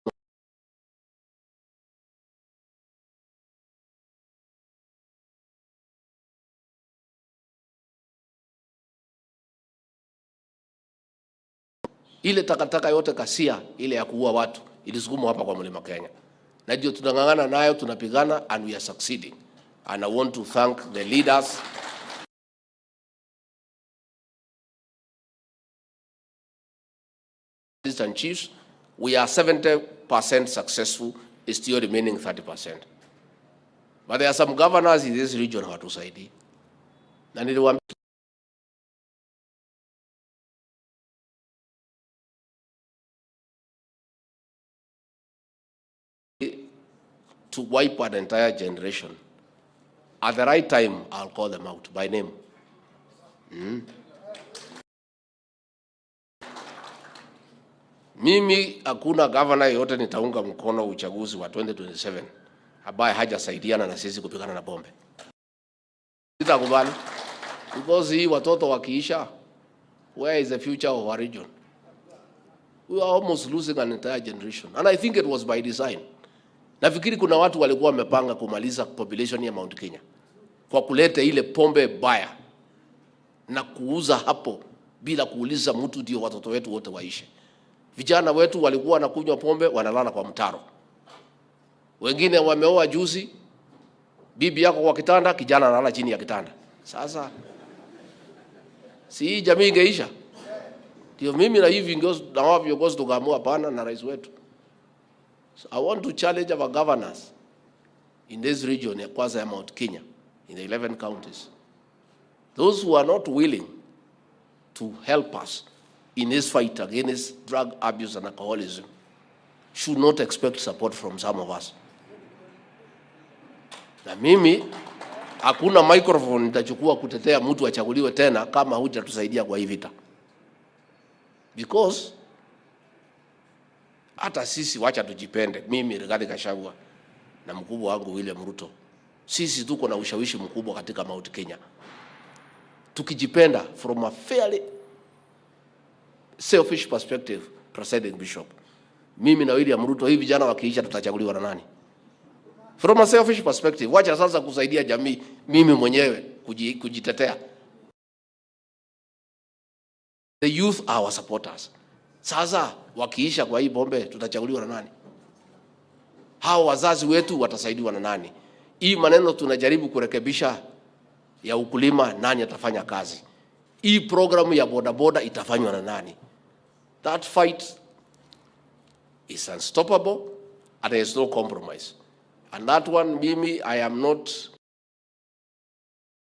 ile takataka yote kasia ile ya kuua watu ilisukumwa hapa kwa Mlima Kenya. Na ndio tunang'ang'ana nayo, tunapigana, and we are succeeding. And I want to thank the leaders. And chiefs, we are 70% successful, is still remaining 30%. But there are some governors in this region who are to saidi. Na niliwaambia to wipe an entire generation. At the right time, I'll call them out by name. Mimi hakuna governor yote nitaunga mkono uchaguzi wa 2027 ambaye hajasaidiana na sisi kupigana na pombe. Sitakubali. Because hii watoto wakiisha, where is the future of our region? We are almost losing an entire generation. And I think it was by design. Nafikiri kuna watu walikuwa wamepanga kumaliza population ya Mount Kenya kwa kuleta ile pombe baya na kuuza hapo bila kuuliza mtu, ndio watoto wetu wote waishe. Vijana wetu walikuwa wanakunywa pombe, wanalala kwa mtaro. Wengine wameoa juzi, bibi yako kwa kitanda, kijana analala chini ya kitanda. Sasa si hii jamii ingeisha? Ndio mimi na hivi na wao viongozi tukaamua hapana, na rais wetu. So I want to challenge our governors in this region ya kwanza ya Mount Kenya, in the 11 counties. Those who are not willing to help us in this fight against drug abuse and alcoholism should not expect support from some of us. Na mimi hakuna microphone nitachukua kutetea mtu achaguliwe tena kama hujatusaidia kwa hii vita. Because hata sisi wacha tujipende, mimi Rigathi Gachagua na mkubwa wangu William Ruto, sisi tuko na ushawishi mkubwa katika Mount Kenya. Tukijipenda from a fairly selfish perspective, President Bishop, mimi na William Ruto, hivi vijana wakiisha tutachaguliwa na nani? From a selfish perspective, wacha sasa kusaidia jamii, mimi mwenyewe kujitetea. The youth are our supporters. Sasa wakiisha kwa hii pombe tutachaguliwa na nani? Hao wazazi wetu watasaidiwa na nani? Hii maneno tunajaribu kurekebisha ya ukulima, nani atafanya kazi? Hii programu ya bodaboda itafanywa na nani? That fight is unstoppable and there is no compromise. And that one, mimi, I am not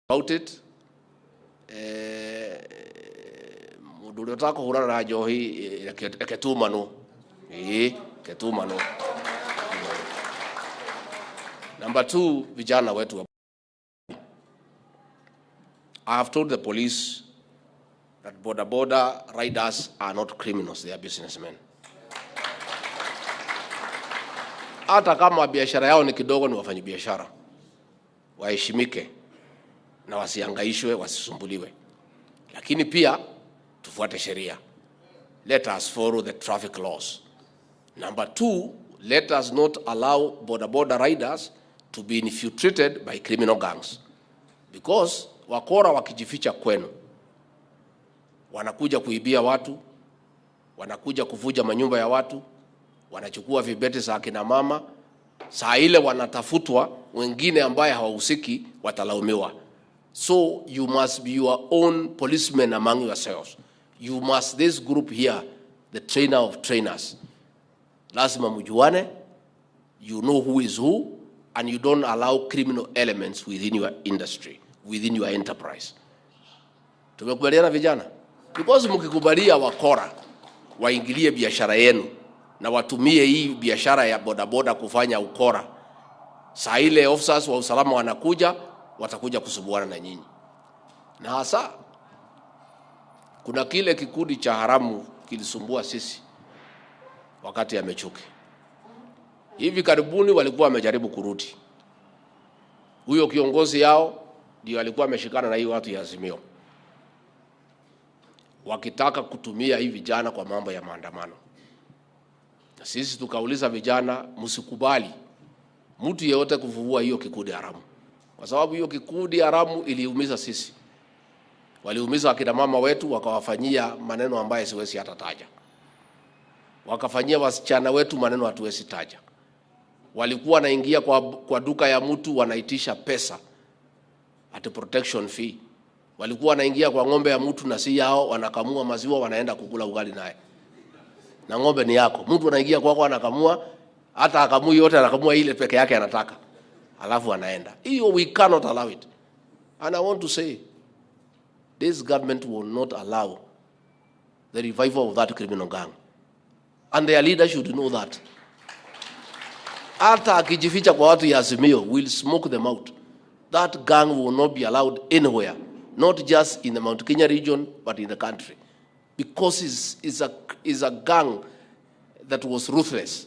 about it. Mundu uria utakuhurana na njohi reke tumanwo. Reke tumanwo. Number two, vijana wetu. I have told the police that boda boda riders are not criminals, they are businessmen. Hata kama biashara yao ni kidogo, ni wafanyabiashara, waheshimike na wasihangaishwe, wasisumbuliwe, lakini pia tufuate sheria. Let us follow the traffic laws. Number two, let us not allow boda boda riders to be infiltrated by criminal gangs, because wakora wakijificha kwenu wanakuja kuibia watu, wanakuja kuvunja manyumba ya watu, wanachukua vibeti za akina mama, Saa ile wanatafutwa, wengine ambaye hawahusiki watalaumiwa. So you must be your own policeman among yourselves. You must, this group here, the trainer of trainers, lazima mjuane, you know who is who, and you don't allow criminal elements within your industry, within your enterprise. Tumekubaliana vijana? Because mkikubalia wakora waingilie biashara yenu na watumie hii biashara ya bodaboda kufanya ukora, saa ile officers wa usalama wanakuja, watakuja kusumbuana na nyinyi. Na hasa kuna kile kikundi cha haramu kilisumbua sisi wakati ya Mechuki. Hivi karibuni walikuwa wamejaribu kurudi. Huyo kiongozi yao ndio alikuwa ameshikana na hii watu ya Azimio, wakitaka kutumia hii vijana kwa mambo ya maandamano. Na sisi tukauliza vijana, msikubali mtu yeyote kuvuvua hiyo kikundi haramu, kwa sababu hiyo kikundi haramu iliumiza sisi. Waliumiza akina mama wetu, wakawafanyia maneno ambayo siwezi hata taja. Wakafanyia wasichana wetu maneno hatuwezi taja. Walikuwa wanaingia kwa duka ya mtu wanaitisha pesa at protection fee. Walikuwa wanaingia kwa ng'ombe ya mtu na si yao, wanakamua maziwa wanaenda kukula ugali naye. Na ng'ombe ni yako. Mtu anaingia kwako anakamua, hata akamui yote, anakamua ile peke yake anataka. Alafu anaenda. Hiyo we cannot allow it. And I want to say, this government will not allow the revival of that criminal gang. And their leader should know that. Hata akijificha kwa watu ya Azimio, we'll smoke them out. That gang will not be allowed anywhere, not just in the Mount Kenya region, but in the country. Because it's a gang that was ruthless.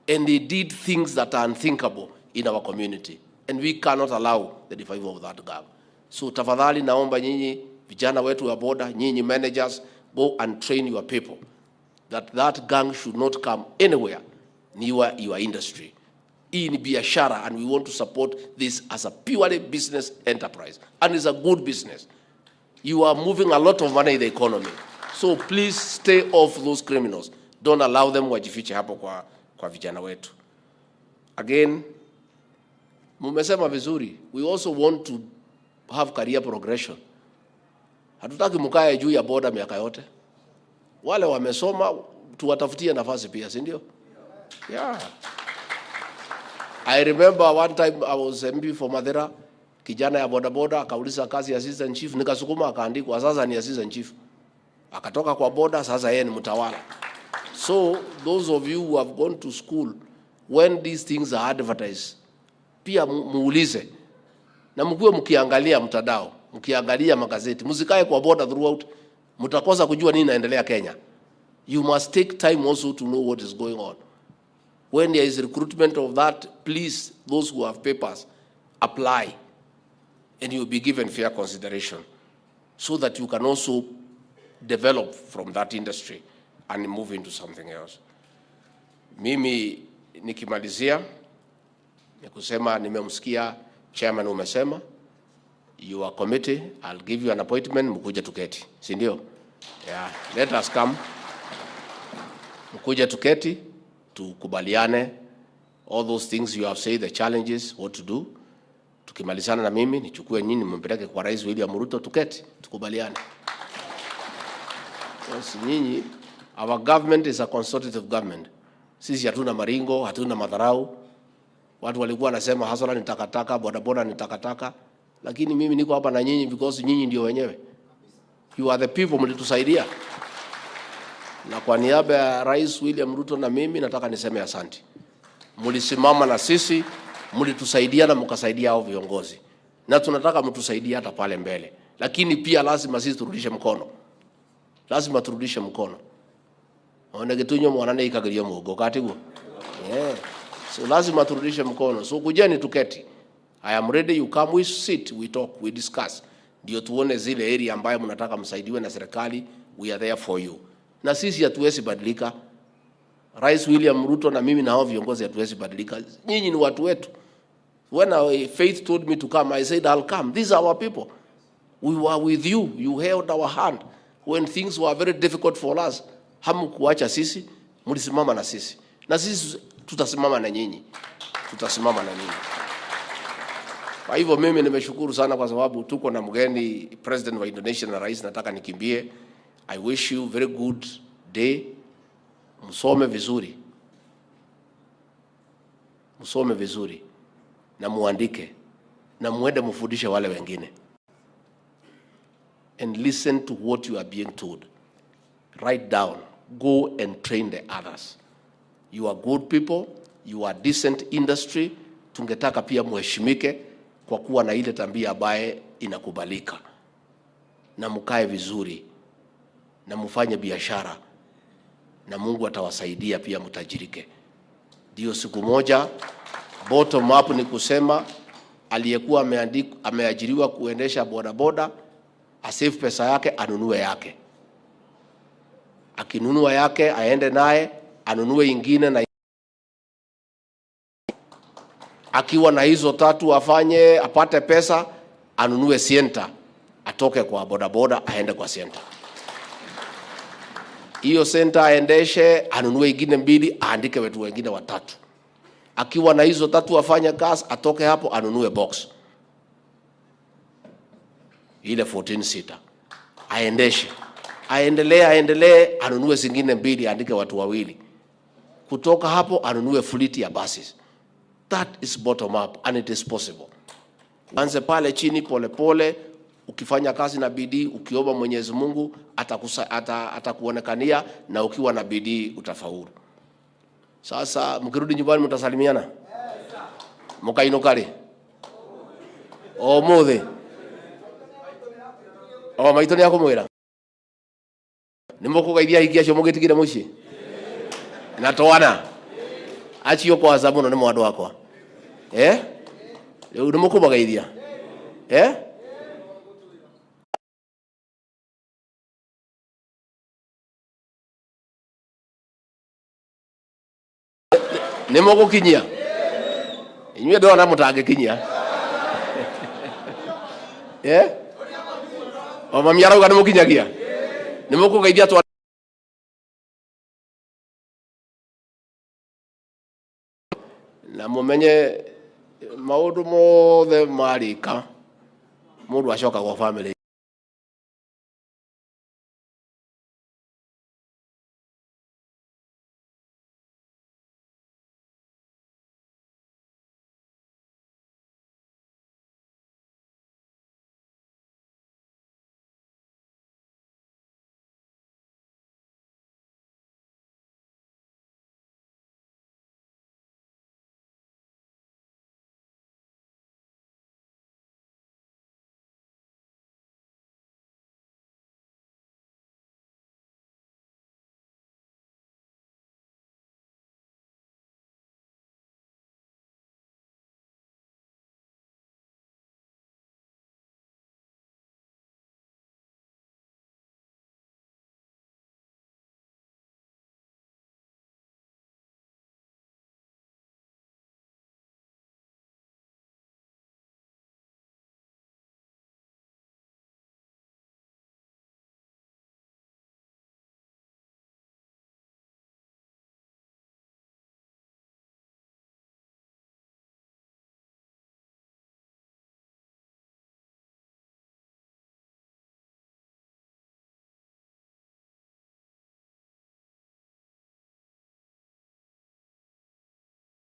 And they did things that are unthinkable in our community. And we cannot allow the revival of that gang. So tafadhali naomba nyinyi vijana wetu wa boda, nyinyi managers, go and train your people that that gang should not come anywhere near your industry. Hii ni biashara, and we want to support this as a purely business enterprise. And it's a good business. You are moving a lot of money in the economy. So please stay off those criminals. Don't allow them wajifiche hapo kwa vijana wetu. Again, mumesema vizuri, we also want to have career progression. Hatutaki mkae juu ya boda miaka yote. Wale wamesoma tuwatafutie nafasi pia, si ndio? Yeah. I remember one time I was MP for Mathira, kijana ya boda boda akauliza kazi ya assistant chief, nikasukuma akaandikwa, sasa ni assistant chief. Akatoka kwa boda, sasa yeye ni mtawala. So those of you who have gone to school, when these things are advertised, pia muulize na mkuwe mkiangalia mtandao, mkiangalia magazeti, msikae kwa boda throughout, mtakosa kujua nini inaendelea Kenya. You must take time also to know what is going on. When there is recruitment of that, please, those who have papers, apply, and you'll be given fair consideration so that you can also develop from that industry and move into something else. Mimi nikimalizia ni kusema nimemsikia chairman umesema your committee, I'll give you an appointment, mkuje tuketi, si ndio? Yeah, let us come. Mkuje tuketi, tukubaliane all those things you have said, the challenges, what to do. Tukimalizana na mimi nichukue nyinyi mpeleke kwa Rais William Ruto, tuketi, tukubaliane. Because nyinyi, our government is a consultative government. Sisi hatuna maringo, hatuna madharau. Watu walikuwa wanasema hustler ni takataka, bodaboda ni takataka, lakini mimi niko hapa na nyinyi because nyinyi ndio wenyewe. You are the people, mlitusaidia. Na kwa niaba ya Rais William Ruto na mimi nataka niseme asante. Mlisimama na sisi, mlitusaidia na mkasaidia hao viongozi. Na tunataka mtusaidie hata pale mbele. Lakini pia lazima sisi turudishe mkono. Lazima turudishe mkono. One gitunyo mwana ikagirio mugo katiguo. Yeah. So lazima turudishe mkono. So kujeni tuketi. I am ready, you come, we sit, we talk, we discuss. Ndio tuone zile area ambayo mnataka msaidiwe na serikali, we are there for you. Na sisi hatuwezi badilika. Rais William Ruto na mimi na hao viongozi hatuwezi badilika. Nyinyi ni watu wetu. When Faith told me to come, I said I'll come. These are our people. We were with you. You held our hand when things were very difficult for us. Hamkuacha sisi, mlisimama na sisi. Na sisi Tutasimama na nyinyi, tutasimama na nyinyi. Kwa hivyo mimi nimeshukuru sana kwa sababu tuko na mgeni president wa Indonesia na rais, nataka nikimbie. I wish you very good day. Msome vizuri, msome vizuri na muandike na muende mfundishe wale wengine, and listen to what you are being told. Write down, go and train the others. You are good people, you are decent industry. Tungetaka pia muheshimike kwa kuwa na ile tabia ambaye inakubalika, na mkae vizuri na mfanye biashara, na Mungu atawasaidia pia mtajirike. Ndio siku moja bottom up ni kusema aliyekuwa ameajiriwa kuendesha bodaboda asave pesa yake anunue yake, akinunua yake aende naye anunue ingine, na akiwa na hizo tatu afanye apate pesa anunue Sienta, atoke kwa bodaboda aende kwa Sienta. Hiyo senta aendeshe, anunue ingine mbili, aandike watu wengine watatu. Akiwa na hizo tatu afanye kazi, atoke hapo anunue box ile 14 sita, aendeshe, aendelee, aendelee, anunue zingine mbili, aandike watu wawili. Kutoka hapo anunue fleet ya buses. That is bottom up and it is possible. Anze pale chini polepole pole, ukifanya kazi na bidii, ukiomba Mwenyezi Mungu atakuonekania, na ukiwa na bidii utafaulu. Sasa mkirudi nyumbani mtasalimiana? Mukainukari o muthi o maitũ nĩ akũmwĩra nĩ mũkũgeithia ahiki acio mũgĩtigire mũciĩ na twana acio kwanza mũno nĩ mwandũ wakwa rĩu nĩ mũkũmageithia nĩ mũgũkinyia inyuĩ ndona mũtangĩkinyia o mami arauga nĩ mũkinyagia nĩ mũkũgeithia twana na mũmenye maũndũ mothe marĩka mũndũ acoka gwa family.